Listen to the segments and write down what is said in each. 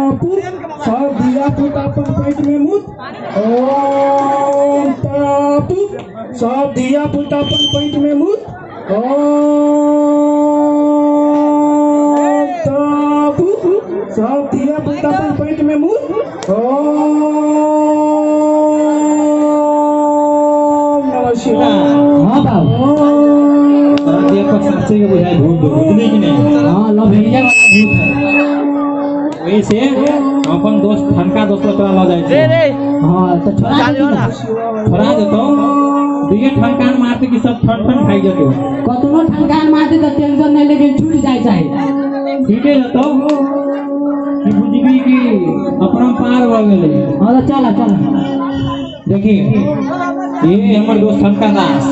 तपु सब धिया पुता अपन पेट में मुत। ओम तपु सब धिया पुता अपन पेट में मुत। ओम तपु सब धिया पुता अपन पेट में मुत। ओम नमः शिवाय। हाँ बाबू दीपक साक्षी के बुझाई भूत दो बुझली कि नहीं? हाँ लभेरिया वाला भूत है। वही से अपन दोस्त ठनका दोस्त तोरा ल जाय छै। हाँ तो छोड़ा छोड़ा देतो दुइये ठनकान मारते कि सब ठन ठन खाई जतो। कतनो ठनकान मारते तो टेंशन नहीं लेकिन छूट जाय चाहे। छूटे जतो कि बुझबी कि अपरंपार भ गेलै। हाँ तो चला चला देखी ये हमर दोस्त ठनका दास।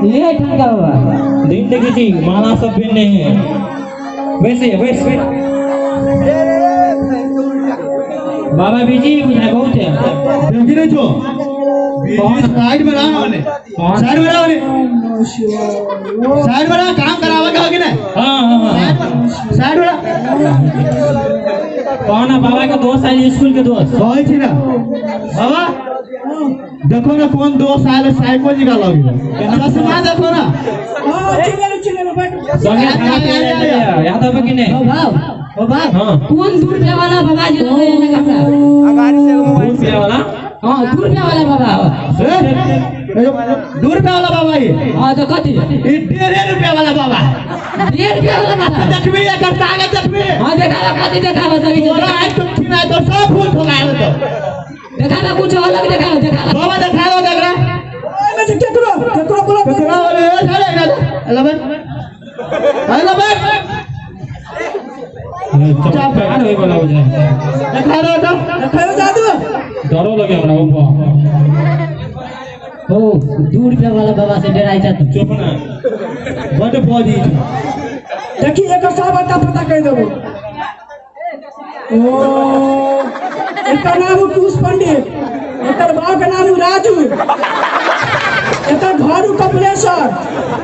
ये ठनका बाबा दिन देखी छी माला सब पहनने है। वैसे वैसे बाबा बीजी बुझाए बहुत है। देखी नहीं छो कौन साइड में रहा होने साइड में रहा होने साइड में रहा काम करावा के होगी ना। हां हां साइड में रहा। कौन है बाबा के दोस्त है स्कूल के दोस्त? कौन छी ना बाबा देखो ना कौन दोस्त आयल साइकिल निकाल लगी चश्मा देखो ना। हां चिल्ले चिल्ले बैठ संगे खाना पीना याद आवे कि नहीं? ओ भाव ओ भाव कौन 2 रुपया वाला बाबा जी लगे है कपड़ा गाड़ी से मोबाइल 2 रुपया वाला? हां 2 रुपया वाला बाबा। 2 रुपया वाला बाबा ये। हां तो कथि ई 1.5 रुपया वाला बाबा। 1.5 रुपया वाला बाबा देखबी एकर ताकत देखबी। हां देखावा कथि देखावा सभी तोरा आज तुम छिना तो सब भूत हो गए तो देखावा कुछ अलग देखावा देखावा बाबा देखावा देख रहा ओए में केकरो केकरो बोला केकरो बोले साले ना अला बैठ अला बैठ चमत्कार होय वाला बुझाए। देखा रहो तो देखाओ जादू डरो लगे हमरा ऊपर। ओ 2 रुपया वाला बाबा से डराई जा तू। चुप ना बड बॉडी देखी एकर सब अता पता कह देबो। ओ एकर नाम कुश पंडित, एकर बाप के नाम राजू, एकर घर कपिलेश्वर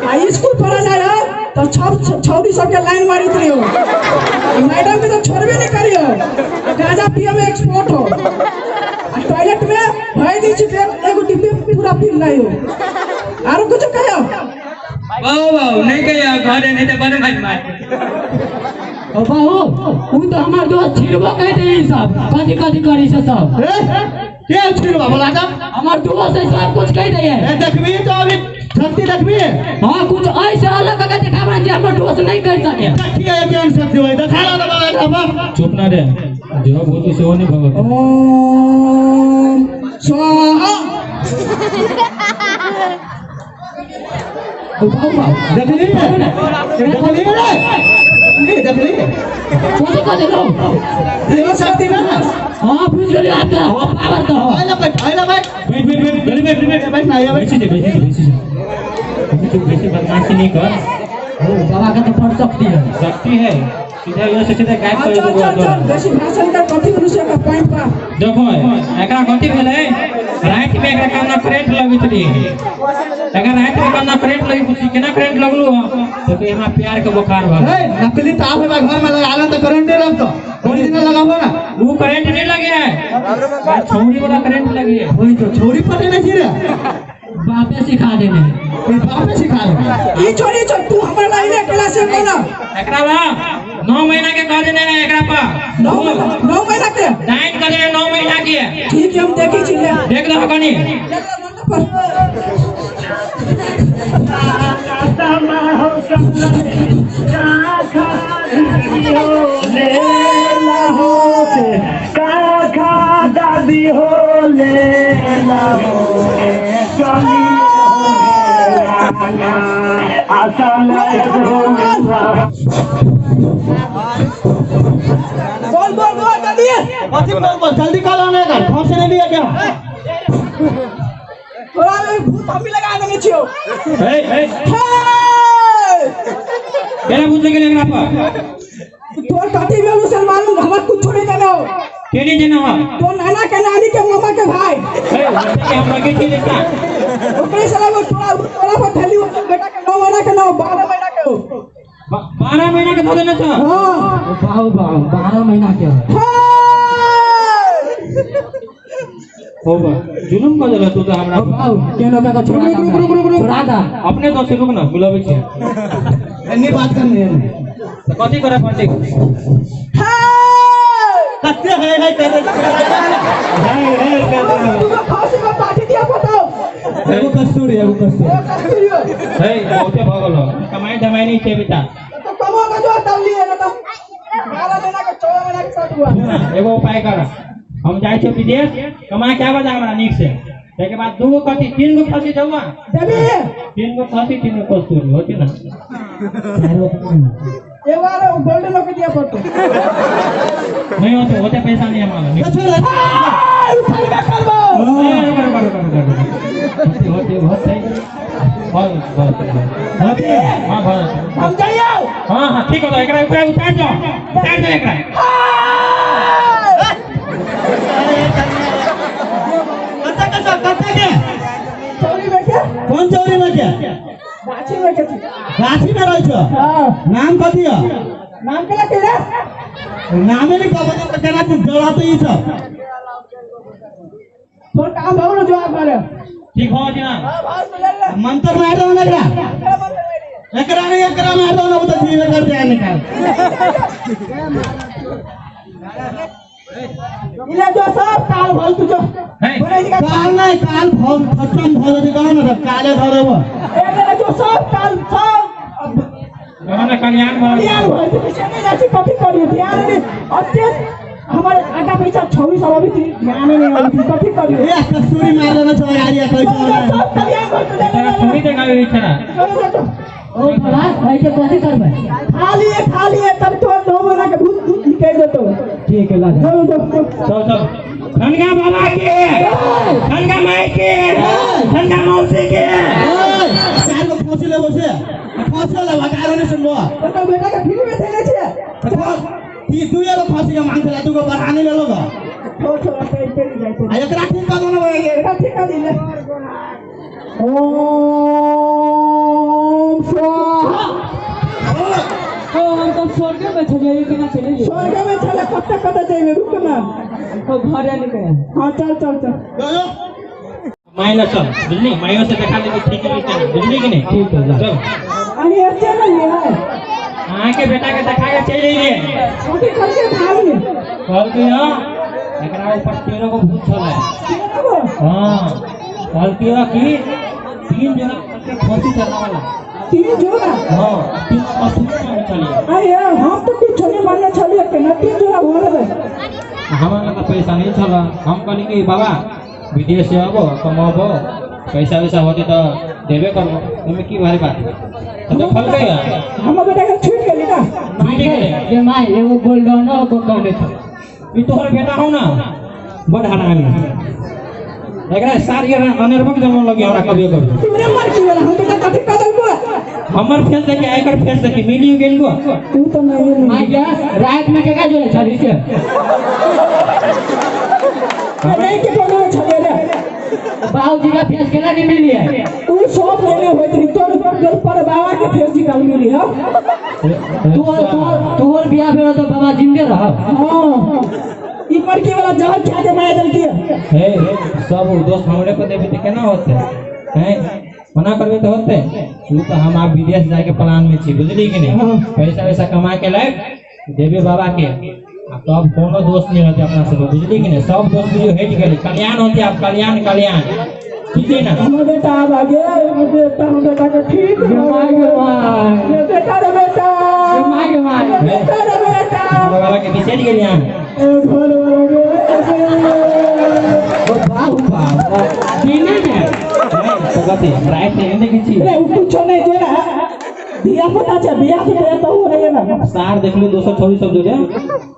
आ स्कूल पढ़ा जाय है तो सब छौड़ी सबके लाइन मारित रहियो। मैडम के तो छोड़बे नहीं करियो। गांजा पिए में एक्सपर्ट हो आ टॉयलेट में भाई दी छी एगो डिब्बी पूरा पी लाई हो। आरो कुछ कहियो? बाबू बाबू नहीं कहियो घरे नहीं तो बड़ मार मार। ओ बाबू उ तो हमार दोस्त छिड़बो कह दे ई सब कथि कथि करी से सब। ए के छिड़बा बोला त हमार दोस्त है सब कुछ कह दे है। ए देखबी तो अभी शक्ति देखबी। हां कुछ ऐसे अलग के देखावा जे हमर दोस्त नहीं कर सके। देखिए केहन शक्ति होय देखा ना बाबा। चुप ना रे जो भूत से नहीं भगत। ओम स्वाहा। ओ बाबू देखली देखली रे देखली कथि कथि लो देखो शक्ति ना। हां बुझ गेली आपका हो पावर तो हो। आइला बैठ आइला बैठ बैठ बैठ बैठ जल्दी बैठ बैठ बैठ ना बैठ बैठ बैठ तू बेसी बदमाशी नहीं कर। ओ बाबा का तो बड़ शक्ति है। शक्ति है सीधा यो से सीधा गायब कर चल देबो। चल चल बेसी भाषण कर कथि मनुष्य का पॉइंट पा। देखो एकरा कथि भेलै रात में एकरा काना करंट लगैत रही। एकरा रात में काना करंट लगी पूछी केना करंट लगलू हो तो कि हमरा प्यार के बुखार भ ए नकली ताप है घर में लगा लन तो करंट नहीं लगतो। ओरिजिनल लगाबो ना वो करंट नहीं लगे है छौड़ी वाला करंट लगी है। वही तो छौड़ी पटे नहीं छी रे बापे सिखा देने बापे सिखा देने ई छोड़ी छो तू हमरा लाइने अकेला से कोना एकरा बा 9 महीना के कह देने है एकरा पा 9 महीना के डाइन कर देने 9 महीना के। ठीक है हम देखी छी ले देख लो कनी पर दादी हो ले बोल बोल बोल जल्दी बोल जल्दी कॉल आने का फोन से नहीं लिया क्या तोरा भूत हम लगा देने छियो। ए ए केना भूत लगे एकरा पर तोर कथी भेल मुसलमान हमर कुछ नहीं जानो के नहीं जानो तो नाना के नानी के मामा के भाई ए के हम लगे छी लेका ओकरे साला वो तोरा तोरा पर थैली बेटा के 9 महीना के 9 12 महीना के 12 महीना के धो देने छ। हां बाहु बाहु 12 महीना के। हां होबा जुलुम कर देला तू तो हमरा। बाबू केनो का छोड़ा रुक रुक रुक रुक छोड़ा दा अपने दोस्त रुक ना बुलाबै छी एनी बात करनी है तो कथी करे पंडित? हाय कत्ते है है कर है है कर तू फांसी में पाठी दिया बताओ। एगो कस्तूरी एगो कस्तूरी कस्तूरी है बहुते भ गेलो कमाई धमाई नहीं छै बेटा। तो कमो के जो तब लिए ना तो 12 महीना के 14 महीना के साथ हुआ। एगो उपाय कर, हम जाइ छी विदेश कमा के आबा हमरा नीक से, ताहिके बाद दूगो कथी तीन गो फंसी देबा देबी तीन गो फंसी तीन गो कस्तूरी होती ना। एक बार गोल्डन लोग दिया पड़तो नहीं होते होते पैसा नहीं हमारा। उठा करबो होते होते होते बहुत बहुत होते हां बहुत हम जाइयो। हां हां ठीक हो एकरा एकरा उतार दो उतार दो एकरा। कत्ता कसा कत्ता के चौरी में के कौन चौरी में के गाछी में के गाछी में रहै छ। हां नाम कथी है? नाम केला के रे नामे नहीं कहबो त केना तू डरा त ई सब तोर काम भगलो जो करे ठीक हो जी ना। हां भाई ले ले मंत्र मार दो ना एकरा एकरा नहीं एकरा मार दो ना त जीवे कर दे निकाल इले जो सब काल भल तू जो बोले जी का काल नहीं काल भल खत्म भ जति कहो न काले धरबो एकरा जो सब काल सब ना कल्याण भल कल्याण भल तू पीछे नहीं जाछि कथी करियो ध्यान नहीं अत्यंत हमारे आगा पीछा छौरी सब अभी ध्यान नहीं अभी कथी करियो ए कस्तूरी मार देना छ गाड़ी कहै छ सब कल्याण भल तू ले ले छौरी देखाबै छै ना। ओ बाबा भाई के कथी करबै? खाली है तब तो 9 महीना के भूत दूध निकाल देतो। ठीक है ला चलो चलो चल चल खनगा बाबा के खनगा माई के खनगा मौसी के चार गो फांसी लेबो से फांसी लेबो कारो नहीं सुनबो तो बेटा के फ्री में देने छे ती दुई गो फांसी के मांग छला दू गो बढ़ाने लेलो ग छोड़ छोड़ पे पे जाय आ एकरा ठीक कर दो ना भाई एकरा ठीक कर दिले। ओम स्वाहा। ओ हम तो स्वर्ग में छलिए केना चले गेलिए? स्वर्ग में छले कत कत जाइबे रुक ना ओ घर निकल। हां चल चल चल माई ला चल बुझली माइयो से देखा लेबे ठीक है कि बुझली कि नहीं? ठीक है चल अरे अच्छे नहीं है अहाँ के बेटा के देखा के चलि अइलिए। छोटी करके भाई कहलकै हँ एकरा ऊपर 13 गो भूत छलै। हां कहलकै हँ कि 3 जना के फांसी चढ़ावला 3 जोड़ा। हां 3 कस्तूरी में चलिए। अरे हम तो कुछ नहीं मानने छलिए के ना 3 जोड़ा हो रहे हमरा लग पैसा नहीं छला। हम कहली कि बाबा विदेश से आबो कमाबो पैसा वैसा होते तो देबे करबो ओमे की भारी बात तो देखलकै हम बेटा के छूट गेली ना छूट गेलै जे my एगो गोल्डन को कहने छ ई तोहर बेटा हौ ना बड़ हरामी एकरा सार ये अनरबक जमा लगी हमरा कभी कभी तुमरे मर की वाला हम बेटा कथि कदल को हमर फेस देखे एकर फेस देखे मिली गेल को तू तो नहीं my के रात में केका जोले छली से नहीं के कोनो छले रे बाबूजी का फेस केना नहीं मिली है? तू सब लेने होइत रही तोर तोर पर बाबा के फेस निकाल मिली हां तू तोर बियाह भेल तो बाबा जिंदे रह। हां ई मरकी वाला जहर खा के मार देलकी हे सब दोस्त हमरे पर देबे त केना होते हैं मना करबे त होते तू तो हम आप विदेश जाए के प्लान में छी बुझली कि नहीं? पैसा वैसा कमा के लाए देबे बाबा के आ तब कोनो दोस्त नहीं रहते अपना सब बुझली कि नहीं? सब दोस्त बुझियो हट गेले कल्याण होते आप कल्याण कल्याण ठीक है ना? हमर बेटा आब आगे हमर बेटा हम बेटा के ठीक माय गे my बेटा रे बेटा my गे my बेटा रे बेटा बाबा के बिसरि गेलियै अहाँ ए घर वाला गे ओ बाबू बाबू दिने में तो कथी राति में देखै छी रे उ कुछो नहीं जे ना बियाह पता छै बियाह के तो हो रहे ना सार देखलु दोसर छोरी सब जोड़े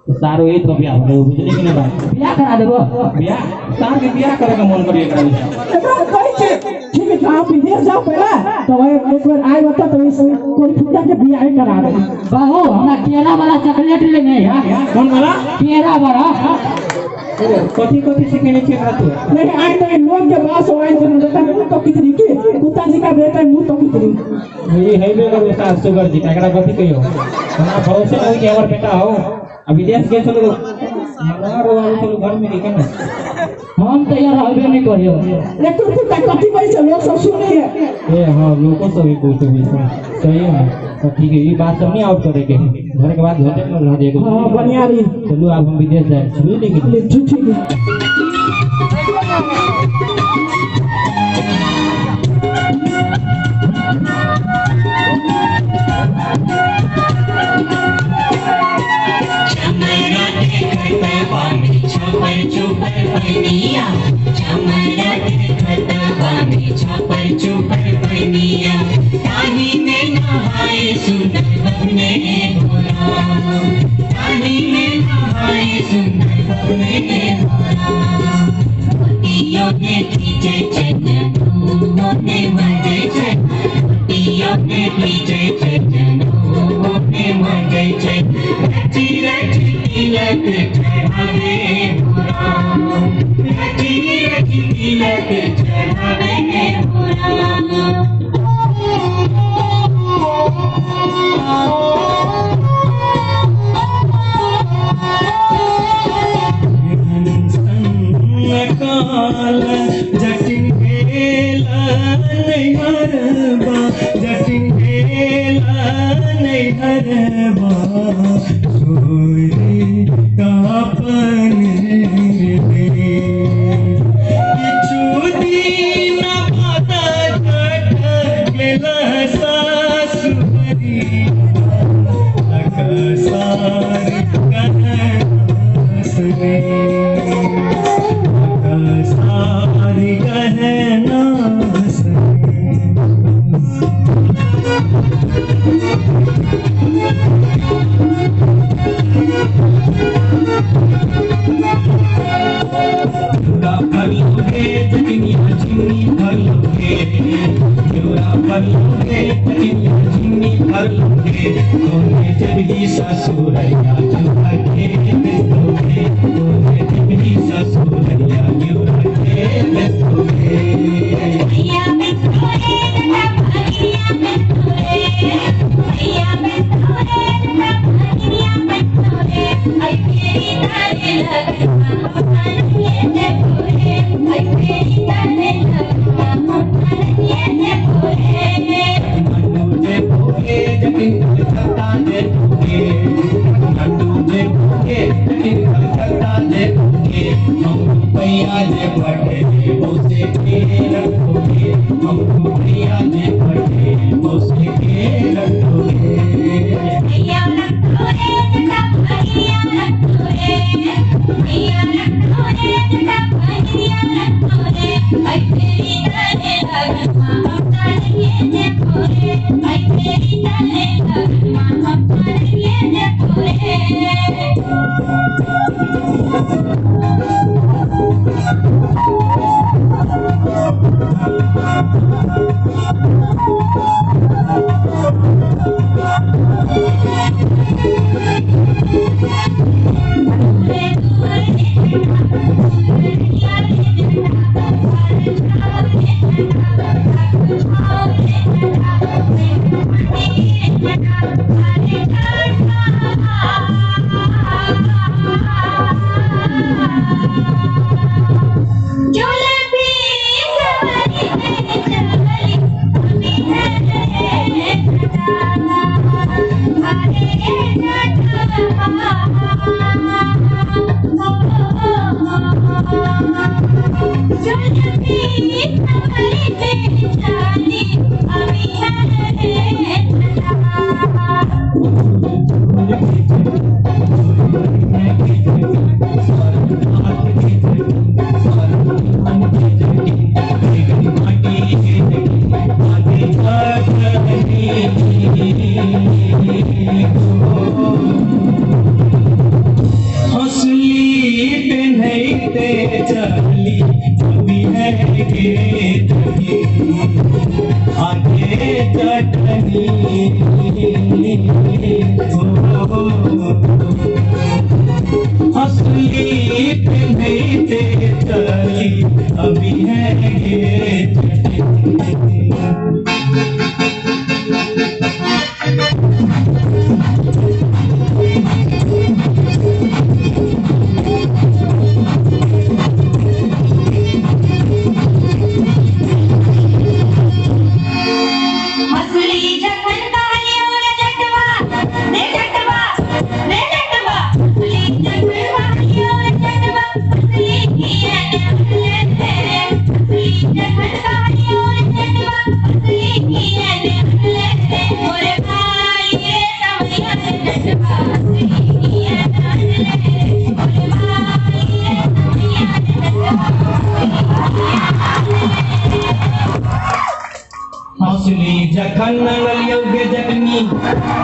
तो सार वही तो बियाह हो बुझली कि नहीं बात? बियाह करा देबो बियाह सार के बियाह करे के मन करिए एकरा एकरा कहै छै ठीक है आप विदेश जाओ पहला तो एक बार आए बता तो इस कोई फुटा के बियाह करा दे। बाबू हमरा केला वाला चॉकलेट लेने है। कौन वाला? केला वाला। कथी कथी सिखेने छी एकरा तू? नहीं आए तो लोग के पास आए तो बेटा मुंह तो कितनी की कुत्ता जी का बेटा मुंह तो कितनी ई हेबे करू सार सुगर जी एकरा कथी कहियो हमरा भरोसे नहीं कि हमर बेटा हो। आ विदेश गेल छलू मनुआ रोआबै छलू घर में की केना? हम तैयार रहबे नहीं करियो। रे कुत्ता कथी बजै छै, लोग सब सुनै है। ए हाँ, लोगों सब भी पूछते हुए सही है। तो ठीक है, ये बात सब नहीं आउट करे के घर के बाद होटल में रह जाएगा। हाँ बढ़िया रही। चलो अब हम विदेश जाए, बुझली कि नहीं? ठीक ठीक है। जखन नंगलियौ गे जटनी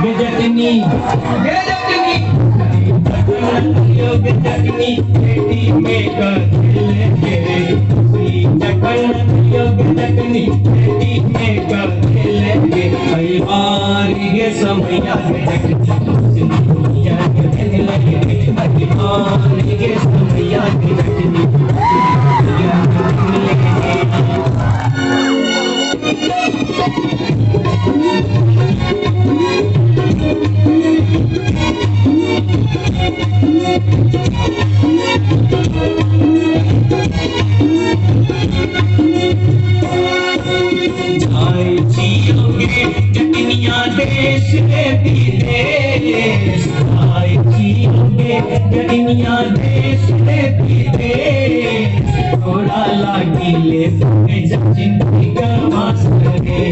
गे जटनी गे जटनी जखन नंगलियौ गे जटनी बेटी में कथले गे जखन नंगलियौ गे जटनी बेटी में कथले गे अइबारी गे समैया गे जटनी दुनिया के भेले गे अइबारी गे समैया गे जटनी दुनिया के भेले गे। जाय छियो गे जटनिया देश रे विदेश जाय छियो गे जटनिया देश रे विदेश तोरा लागिले जटिन का वास रे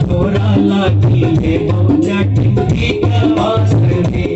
तोरा लागिले जटिन का वास रे।